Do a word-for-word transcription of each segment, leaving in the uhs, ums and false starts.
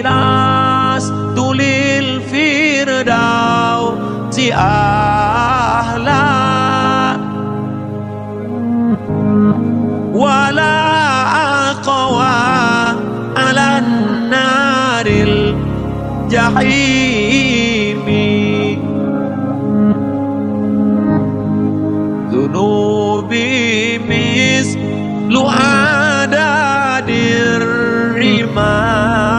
Lastulil firdausi a'la, wala aqwa alan naril jahimi. Dzunubi mislu adadir rimali.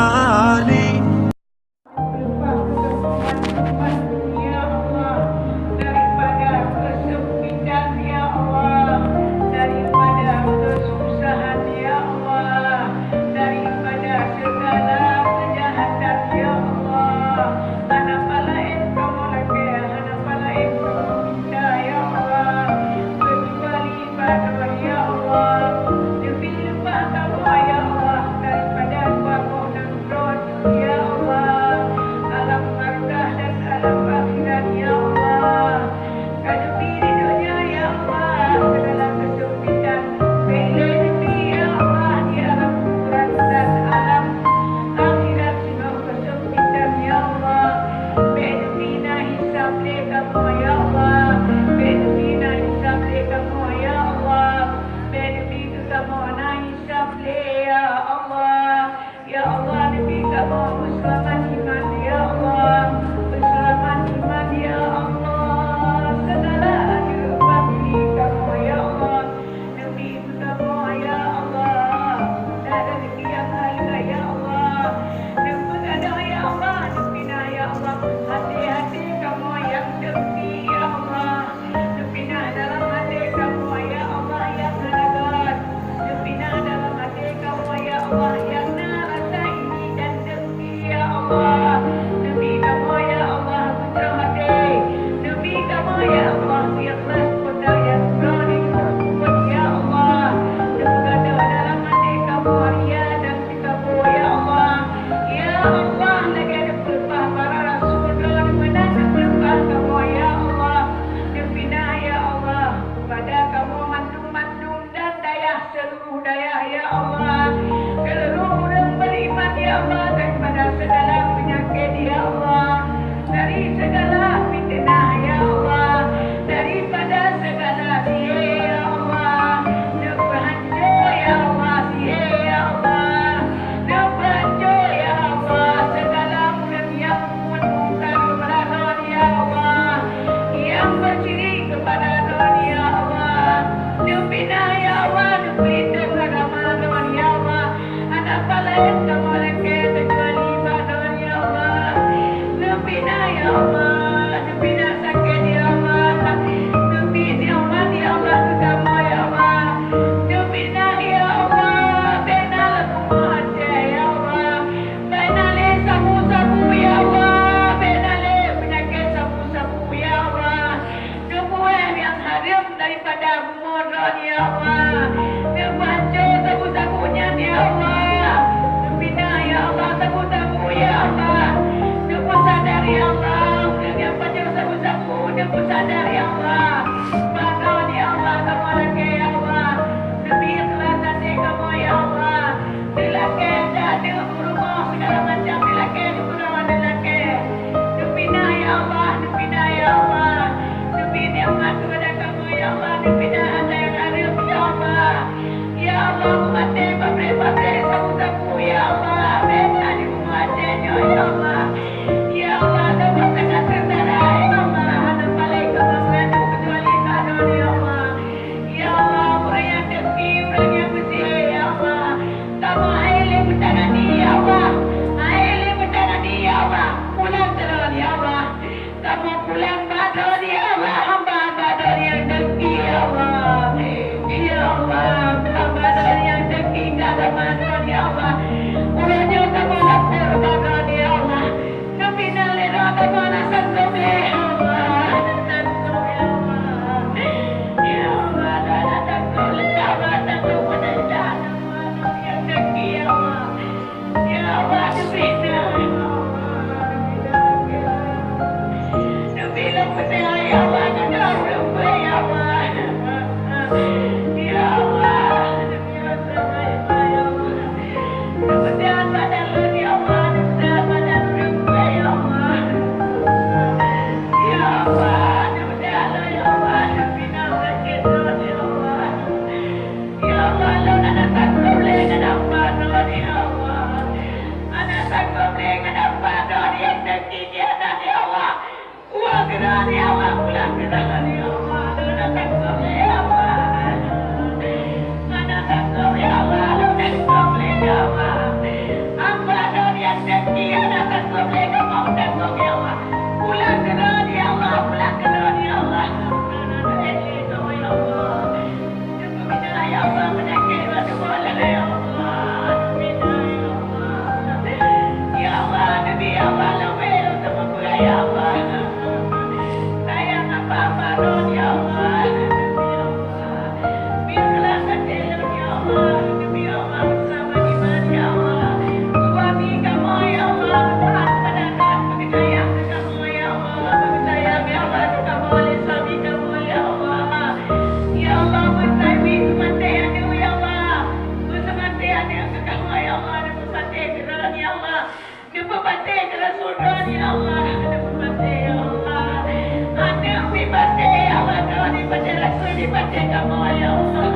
Leupah keuseumpatan, ya Allah, daripada keusempitan, ya Allah, daripada keususahan, ya Allah, daripada segala keujahatan, ya Allah. Hana palaén kamoe lakée, hana palaén kamoe minta, ya Allah, keucuali bak Droe, ya Allah. Neubi leupah kamoe, ya Allah, daripada dua boh nanggroe, ya Allah, alam barzakh dan alam akhirat, ya Allah. Ka neubi di donya, ya Allah, segala kesempitan. Bék lé neubi, ya Allah, di alam kuburan dan alam akhirat singoh kesempitan, ya Allah. Bék neubi na hisab lé kamoe, ya Allah. Bék neubi na hisab lé kamoe, ya Allah. Bék neubi keu kamoe na hisab lé, ya Allah. Ya Allah, neubi kamoe peuseulamat iman, ya Allah. Peuseulamat iman, ya Allah. Segala aneuk famili kamoe, ya Allah. Neubi keu kamoe, ya Allah. Dan rezeki nyang halal, ya Allah. Neupeugadôh, ya Allah. Neupinah, ya Allah. Até-até kamoe nyang deusti, ya Allah. Neupinah dalam até kamoe, ya Allah, nyang hana göt. Neupinah dalam até kamoe, ya Allah, nyang na rasa iri dan dengki, ya Allah. Neubi kamoe, ya Allah, putroe até. Neubi kamoe, ya Allah, ikhlas peue nyang droe neupeugét, ya Allah. Neupeugadôh dalam até kamoe ria dan teukaboe, ya Allah. Ya Allah, lagée neupeuleupah para rasul droe meunan neupeuleupah kamoe, ya Allah. Neupinah, ya Allah, kepada kamoe mandum-mandum dan dayah, seluruh dayah, ya Allah. Seluruh ureuëng beriman, ya Allah, daripada segala penyakit, ya Allah. Dari segala fitnah, ya Allah. Daripada segala sihé, ya Allah. Neupeuhanco, ya Allah, sihé, ya Allah. Neupeuhanco, ya Allah, segala ureuëng nyang buet mungkar bak droe, ya Allah. Nyang beusyirik keupada droe, ya Allah. Neupinah, ya Allah, neupeulindong agama droe, ya Allah. Hana palaén kamoe lakée keucuali bak droe, ya Allah. Neupinah, ya Allah, neupinah sakét, ya Allah. Neubi nikmat, ya Allah, keu kamoe, ya Allah. Neupinah, ya Allah, bék na lé bumoe até, ya Allah. Bék na lé sabu-sabu, ya Allah. Bék na lé peunyakét sabu-sabu, ya Allah. Neubuet nyang hareuem daripada bumoe droe, ya Allah. Neupeuhanco sabu-sabu nyan, ya Allah. Neupinah, ya Allah, sabu-sabu, ya Allah. Neupeusadar, ya Allah, ureuëng nyang pajoh sabu-sabu, neupeusadar, ya Allah. Bak droe, ya Allah, kamoe lakée, ya Allah. Neubi ikhlas até kamoe, ya Allah. Neulakée aneuk-aneuk, peurumoh, segala macam neulakée, neupeureuwa neulakée. Neupinah, ya Allah, neupinah, ya Allah. Neubi nikmat keupada kamoe, ya Allah, neupinah hata nyang hareuem, ya Teuka lé ngon apa droe nyang teuki keunan, ya Allah. Pulang keunan, ya Allah, pulang keunan, ya Allah. Hana teuka lé, ya Allah. Hana teuka lé, ya Allah. Hana teuka lé, ya Allah. Apa droe nyang teuki hana teuka lé, kamoe teuka, ya Allah. Pulang keunan, ya Allah, pulang keunan, ya Allah. Hana teuka lé, ya Allah. Ya Allah, meusabe seumaté aneuk, ya Allah. Beuseumaté aneuk keu kamoe, ya Allah, dan meusaté droe, ya Allah. Neupeupaté keu rasul droe, ya Allah. Neupeupaté, ya Allah. Aneuk pih paté, ya Allah, droe pih paté, rasul pih paté kamoe, ya Allah.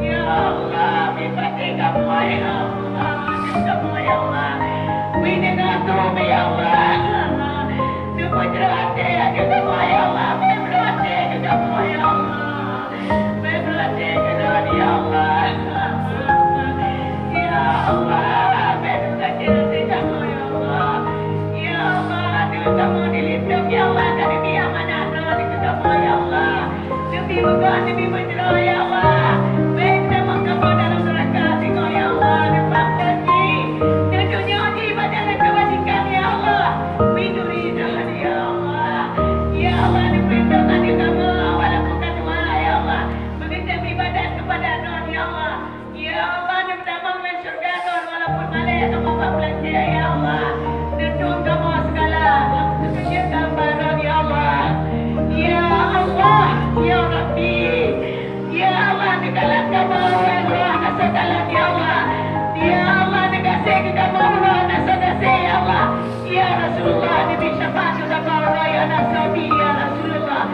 Ya Allah, pih paté kamoe, ya Allah. Aneuk kamoe, ya Allah. Pih deungoe tueng, ya Allah. Neupeutrok até aneuk kamoe, ya Allah. Pih trok até keu kamoe, ya Allah. Bèk meulakèe keudroe, ya Allah. Ya Allah, bèk meulakèe keudroe, ya Allah. Ya Allah, aneuk kamoe dilindong, ya Allah, ka neubi amanah droe keu kamoe, ya Allah. Neubi beugöt, neubi beujroh, ya Allah. Bèk tamong kamoe dalam neuraka singoh, ya Allah. Neupakon jih, neutunyok jih bak jalan keubaikan, ya Allah. Bri turi droe, ya Allah. Ya Allah, neupeulindong aneuk kamoe walaupun ka tuha, ya Allah. Beugeutem ibadat keupada Droe, ya Allah. Ya Allah, neupeutamong lam syeuruga Droe walaupun malèe kamoe bak peulangkée, ya Allah. Neutueng kamoe sigala lam seukeujeuet keu hamba Droe, ya Allah. Ya Allah, ya Rabbi. Ya Allah, neugalak kamoe uroe na soe galak, ya Allah. Ya Allah, neugaséh keu kamoe uroe na soe gaséh, ya Allah. Ya Rasulullah, neubi syafaat keu kamoe uroe na soe bi, ya Rasulullah.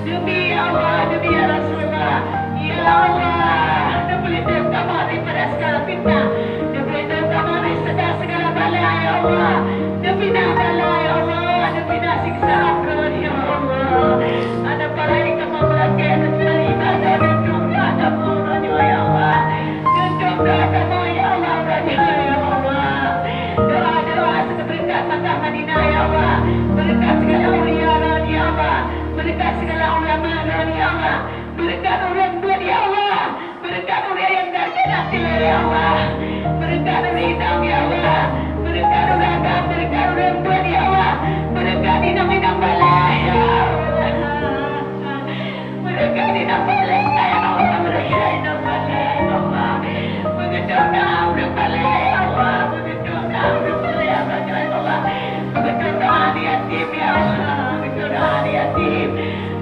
Neubi, ya Allah, neubi, ya Rasulullah. Ya Allah, neupeulindong kamoe daripada segala fitnah. Neupeulindong kamoe dari segala, segala bala, ya Allah. Neupinah bala, ya Allah. Neupinah siksa api, ya Allah. Hana paih kamoe meulakèe keucuali ibadah dan doa kamoe uroe nyoe, ya Allah. Tuntut doa kamoe, ya Allah, uroe nyoe, ya Allah. Doa-doa seubeureukat Makkah Madinah, ya Allah. Beureukat segala aulia Droe, ya Allah. Beureukat segala ulama Droe, ya Allah. Beureukat ureueng beuet, ya Allah. Beureukat ureueng nyang dari até, ya Allah. Beureukat ureueng inong, ya Allah. Beureukat ureueng agam, beureukat ureueng beuet, ya Allah. Beureukat inong-inong balèe, ya Allah. Beureukat inong balèe, ya Allah, beureukat inong balèe, ya Allah. Beugeutueng doa ureueng balèe, ya Allah, beugeutueng doa ureueng balèe, ya Allah, ya Allah. Beugeutueng doa aneuk yatim, ya Allah, beugeutueng doa aneuk yatim.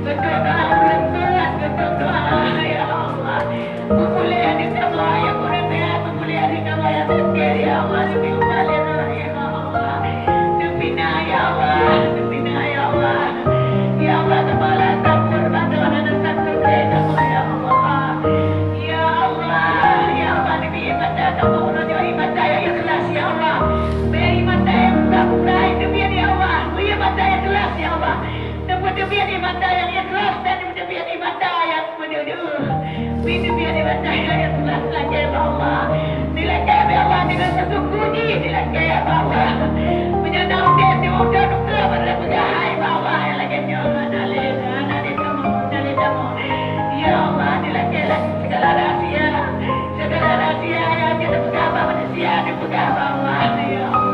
Beugeutueng doa ureueng tuha, beugeutueng doa, ya Allah. Peupuléh aneuk kamoe nyang kurang seuhat, peupuléh aneuk kamoe nyang sakét, ya Allah, neubri ubat lé Droe, ya Allah. Neupinah, ya Allah, neupinah, ya Allah. Ya Allah, teumala sapeue bantuan aneuk sakét, ya Allah, ya Allah. Ya Allah, ya Allah, neubri mata kamoe uroe nyoe, mata nyang ikhlas, ya Allah. Bri mata nyang buka-buka, neubri, ya Allah, bri mata nyang ikhlas, ya Allah. Neupeuteubit di mata nyang ikhlas dan neupeuteubit di mata nyang meudeuh-deuh. Neupeuteubit di mata nyang ikhlas lagèe bak Allah. Dilakèe bak Allah deungon seusuku jih, dilakèe bak Allah. Meunyoe na udép di udah duka pada peugah hai bak Allah nyang lagèe nyoe hana lé, hana lé tamong, hana lé tamong. Ya Allah, dilakèe lagèe segala rahsia. Segala rahsia nyang jeuet dipeugah bak manusia, dipeugah bak Allah. Ya Allah.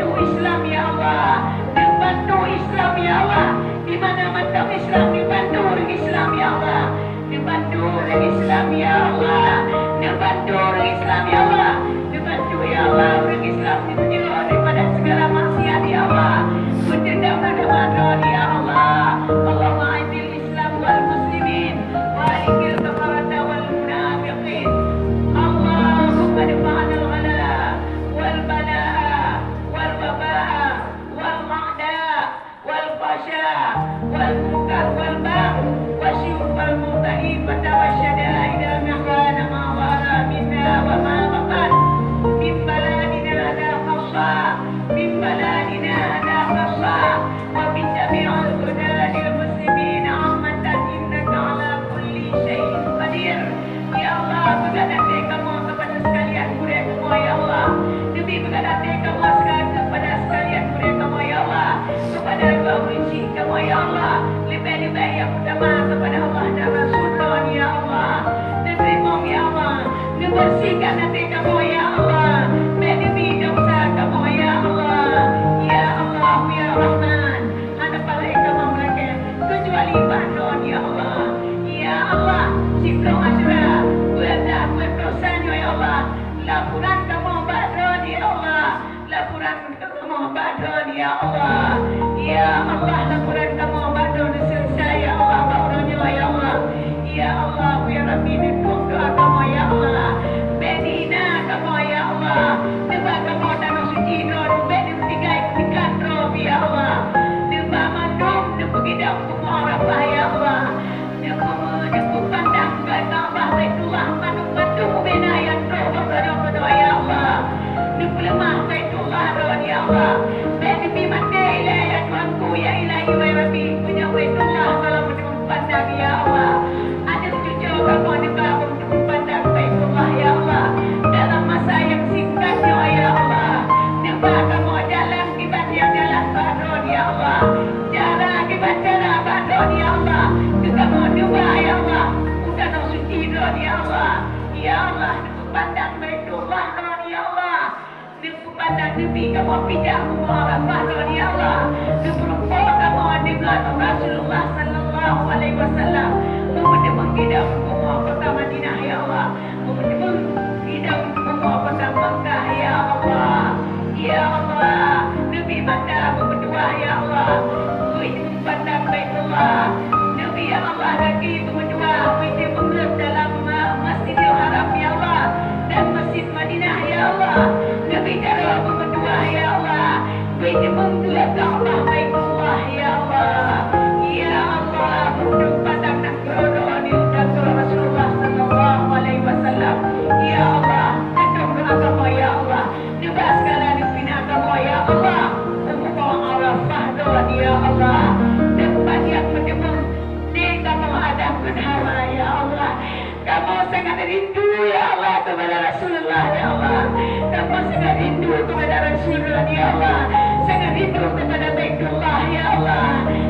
Islam, ya Allah. Neubantu Islam, ya Allah. Di mana mantong Islam, neubantu ureueng Islam, ya Allah. Neubantu ureueng Islam, ya Allah. Neubantu ureueng Islam, ya Allah. Neubantu, ya Allah, ureueng Islam neumeunyoe daripada segala maksiat, ya Allah. Beuteuntang agama droe, ya Allah. Allahumma a'izzil Islam wal muslimin, wa adhillil kafarata wal munafiqin. Allahumma dfa' 'anil ghala wal bala'a wal waba'a wal a'da wal fasha wal munkar wal baghi wa syu'umal muta'ifata wa syada'idal mahana ma zahara minha wa ma batan, min baladina hadza khassa, min baladina hadza khassa, wa min jami'il biladil muslimin 'ammatan, innaka 'ala kulli syai'in qadir. Ya Allah, peugah até kamoe keupada sekalian gurée kamoe, ya Allah. Neubi peugah até kamoe sekalian keupada sekalian gurée kamoe, ya Allah. Keupada dua ureueng chik kamoe, ya Allah. Leubeh-leubeh nyang utama keupada Allah dan Rasul droe, ya Allah. Neuteurimong, ya Allah. Neubeursikan até kamoe, ya Allah. Bék neubi desya kamoe, ya Allah. Ya Allah, ya Rahman. Hana paléh kamoe meulakée keucuali bak Droe, ya Allah. Ya Allah, siplôh Asyura, buleuen dah buleuen desya nyoe, ya Allah. Laporan kamoe bak Droe, ya Allah. Laporan kamoe bak Droe, ya Allah. Ya Allah, laporan kamoe bak Droe neuseuleusoe, ya Allah, bak uroe nyoe, ya Allah. Ya Allah, ya Rabbi, neutôb doa kamoe, ya Allah. Bék neuhina kamoe, ya Allah. Neuba kamoe tanoh suci Droe, bék neupeutinggai peunikah Droe, ya Allah. Neuba mandum neupeugidong bumoe Arafah, ya Allah. Neupeu-, neupeupandang Ka'bah Baitullah mandum-mandum ubena nyang troh bak droe-droe, ya Allah. Neupeuleumah Baitullah Droe, ya Allah. Bék neubi maté ilée, ya Tuhanku, ya Ilahi, ya Rabbi. Meunyoe Baitullah kalau meuteumé pandang, ya Allah. Aneuk cucoe kamoe neuba meuteumé pandang Baitullah, ya Allah. Dalam masa nyang singkat nyoe, ya Allah. Neuba kamoe jalan kiban nyang jalan bak Droe, ya Allah. Cara kiban cara bak Droe, ya Allah. Keu kamoe neuba, ya Allah. U tanoh suci Droe, ya Allah. Ya Allah, neupeupandang Baitullah Droe, ya Allah. Neupeupandang neubi kamoe pijak bumoe Arafah Droe, ya Allah. Neupeureumpok kamoe deungon Rasulullah sallallahu alaihi wasallam. Meumeuteumé gidong bumoe kota Madinah, ya Allah. Meumeuteumé gidong bumoe kota Makkah, ya Allah. Ya Allah, neubi mata beumeutuah, ya Allah. Bri pandang Baitullah. Neubi, ya Allah, gaki beumeutuah, bri teumeungeuet dalam ma-, Masjidil Haram, ya Allah, dan Masjid Madinah, ya Allah. Neubi jaroe beumeutuah, ya Allah, bri teumeungeuet Ka'bah Baitullah, ya Allah. Ya Allah, beumeutuah pandang nanggroe droeneuh, nanggroe Rasulullah sallallahu alaihi wasallam. Ya Allah, tandong doa kamoe, ya Allah. Neuba segala neupina kamoe, ya Allah. Bumoe Arafah Droe, ya Allah. Teumpat nyang meuteumé di kamoe Adam ngon Hawa, ya Allah. Kamoe sangat rindu, ya Allah, keupada Rasulullah, ya Allah. Kamoe sangat rindu keupada Rasulullah, ya Allah. Sangat rindu keupada Baitullah, ya Allah.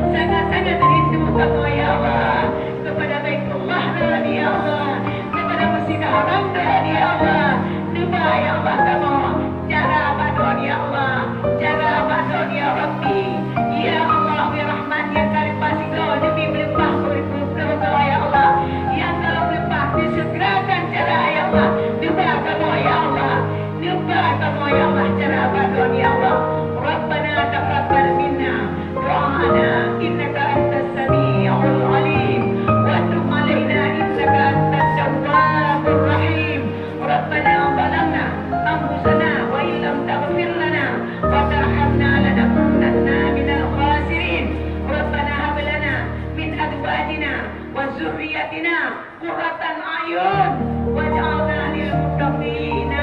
Sangat-sangat rindu kamoe, ya Allah. Keupada Baitullah Droe, ya Allah. Keupada Masjid Haram Droe, ya Allah. Neuba, ya Allah, kamoe cara bak Droe, ya Allah. Cara bak Droe, ya Rabbi. Ya Allah, ya Rahman, nyang ka leupah sidroe neubi meuleupah peureupah droe, ya Allah. Nyang ka leupah neuseugerakan cara, ya Allah. Neuba kamoe, ya Allah. Neuba kamoe, ya Allah, cara bak Droe, ya Allah. Rabbana taqabbal minna du'aana innaka antas sami'ul alim, wa tub alaina innaka antat tawwabur rahim. Rabbana zalamna anfusana wa illam taghfir lana wa tarhamna lanakunanna minal khasirin. Rabbana hab lana min azwajina wa dzurriyyatina qurrata a'yun waj'alna lil muttaqina